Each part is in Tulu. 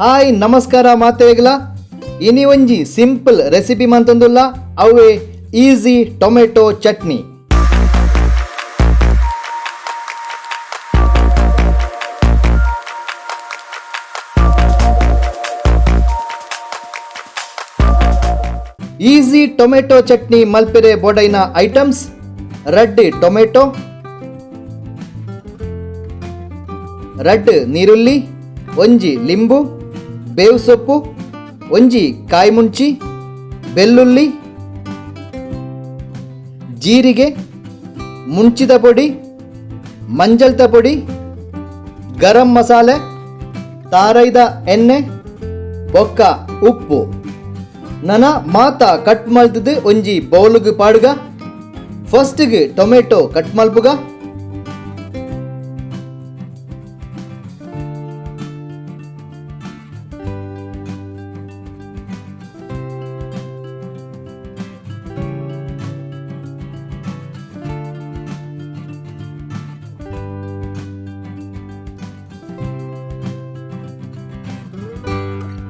Hi ನಮಸ್ಕಾರ ಮಾತೆಗಲ ಇನಿ ಒಂಜಿ ಸಿಂಪಲ್ ರೆಸಿಪಿ ಮಂತಂದುಲ್ಲ ಅವೇ easy tomato chutney. Easy tomato chutney ಮಲ್ಪೆರೆ ಬೋಡೈನ items red tomato, red ನೀರುಳ್ಳಿ, ಒಂಜಿ ಲಿಂಬು, ಬೇವು ಸೊಪ್ಪು, ಒಂಜಿ ಕಾಯಿ ಮುಂಚಿ, ಬೆಳ್ಳುಳ್ಳಿ, ಜೀರಿಗೆ, ಮುಂಚಿದ ಪೊಡಿ, ಮಂಜಲ್ತ ಪೊಡಿ, ಗರಂ ಮಸಾಲೆ, ತಾರೈದ ಎಣ್ಣೆ, ಬೊಕ್ಕ ಉಪ್ಪು. ನನ ಮಾತ ಕಟ್ ಮಲ್ತದು ಒಂಜಿ ಬೌಲ್ಗ್ ಪಾಡುಗ. ಫಸ್ಟ್ಗೆ ಟೊಮೆಟೊ ಕಟ್ ಮಲ್ಪುಗ.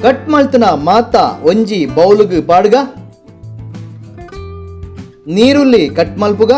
ಕಟ್ ಮಲ್ತನ ಮಾತ ಒಂಜಿ ಬೌಲ್ಗ್ ಪಾಡುಗ. ನೀರುಳ್ಳಿ ಕಟ್ ಮಲ್ಪುಗ.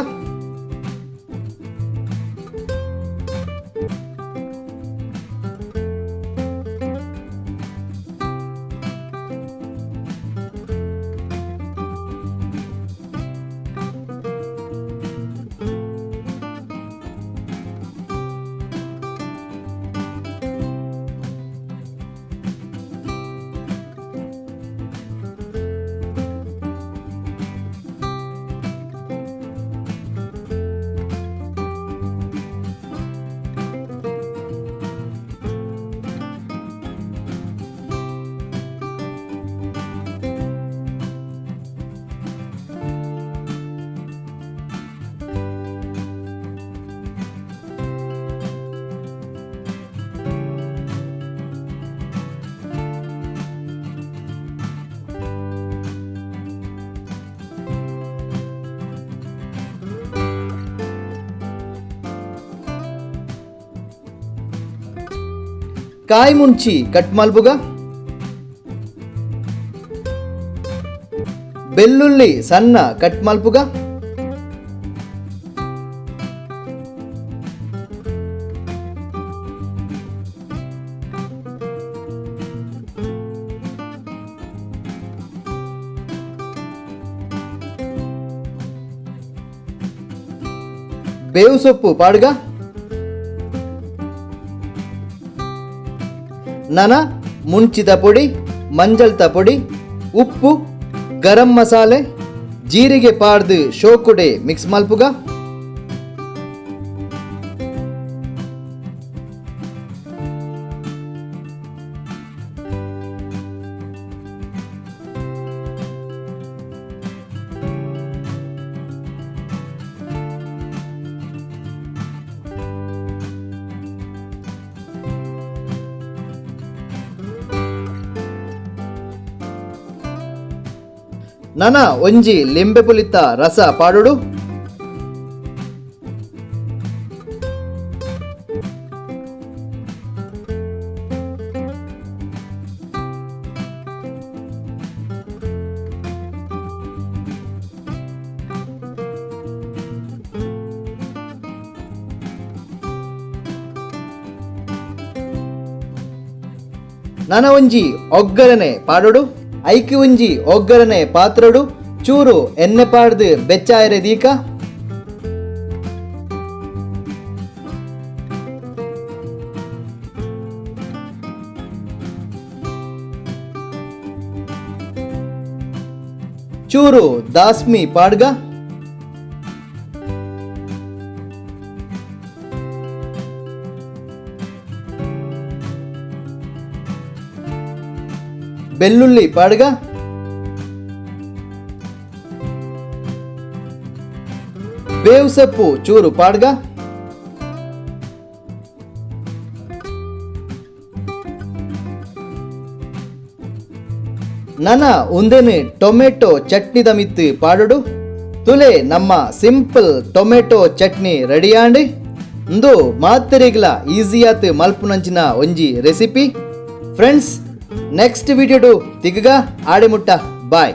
ಕಾಯಿ ಮುಂಚಿ ಕಟ್ ಮಲ್ಪುಗ. ಬೆಳ್ಳುಳ್ಳಿ ಸಣ್ಣ ಕಟ್ ಮಲ್ಪುಗ. ಬೇವು ಸೊಪ್ಪು ಪಾಡುಗ. ನನ ಮುಂಚಿದ ಪೊಡಿ, ಮಂಜಲ್ತ ಪೊಡಿ, ಉಪ್ಪು, ಗರಂ ಮಸಾಲೆ, ಜೀರಿಗೆ ಪಾಡ್ದು ಶೋಕುಡೆ ಮಿಕ್ಸ್ ಮಲ್ಪುಗ. ನನ ಒಂಜಿ ಲಿಂಬೆ ಪುಲಿತ ರಸ ಪಾಡುಡು. ನನ ಒಂಜಿ ಒಗ್ಗರಣೆ ಪಾಡುಡು. ಐಕಿ ಒಂಜಿ ಒಗ್ಗರಣೆ ಪಾತ್ರಡು ಚೂರು ಎಣ್ಣೆ ಪಾಡ್ದು ಬೆಚ್ಚಾಯರೆ ದೀಕ. ಚೂರು ದಾಸ್ಮಿ ಪಾಡ್ಗ. ಬೆಳ್ಳುಳ್ಳಿ ಪಾಡ್ಗ. ಬೇವು ಸೊಪ್ಪು ಚೂರು ಪಾಡ್ಗ. ನನ ಉಂದೆನು ಟೊಮೆಟೊ ಚಟ್ನಿದ ಮಿತ್ತು ಪಾಡುಡು. ತುಲೆ ನಮ್ಮ ಸಿಂಪಲ್ ಟೊಮೆಟೊ ಚಟ್ನಿ ರೆಡಿಯಾಂಡ್. ಇಂದು ಮಾತೆರೆಗ್ಲ ಈಸಿಯಾತ್ ಮಲ್ಪುನಂಚಿನ ಒಂಜಿ ರೆಸಿಪಿ. ಫ್ರೆಂಡ್ಸ್, ನೆಕ್ಸ್ಟ್ ವಿಡಿಯೋಡು ತಿಗ್ಗ ಆಡೆ ಮುಟ್ಟ. ಬಾಯ್.